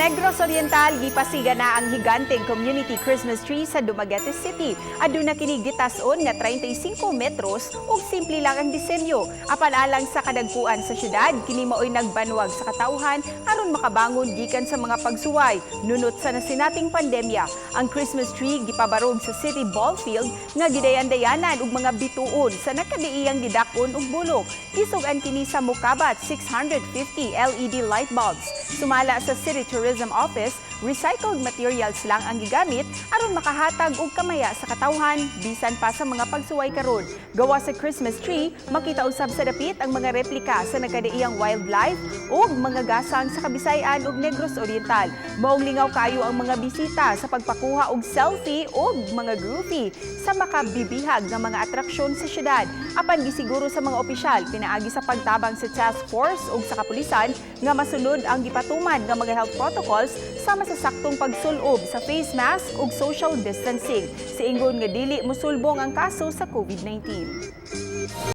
Negros Oriental, gipasiga na ang higanteng community Christmas tree sa Dumaguete City. Aduna kini gitas-on nga 35 metros ug simple lang ang disenyo. Apan alang sa kadagkuan sa syudad, kini maoy nagbanwag sa katawhan aron makabangon gikan sa mga pagsuway nunot sa nasinating pandemya. Ang Christmas tree gipabarog sa City Ball Field nga gidayan-dayanan og mga bituon sa nakadiiyang gidak-on og bulok. Gisug-an kini sa mukabat 650 LED light bulbs. Sumala sa City Tourism Office, recycled materials lang ang gigamit aron makahatag og kamaya sa katawhan bisan pa sa mga pagsuway karon. Gawas sa Christmas tree, makita usab sa dapit ang mga replika sa nagkadaiyang wildlife ug mga gasang sa Kabisayan ug Negros Oriental. Maong lingaw kayo ang mga bisita sa pagpakuha og selfie ug mga groupie sa makabibihag nga mga atraksyon sa syudad. Apan gisiguro sa mga opisyal pinaagi sa pagtabang sa task force ug sa kapulisan nga masunod ang gipatuman nga mga health protocols sama sa saktong pagsulob sa face mask ug social distancing. Siingon nga dili musulbong ang kaso sa COVID-19.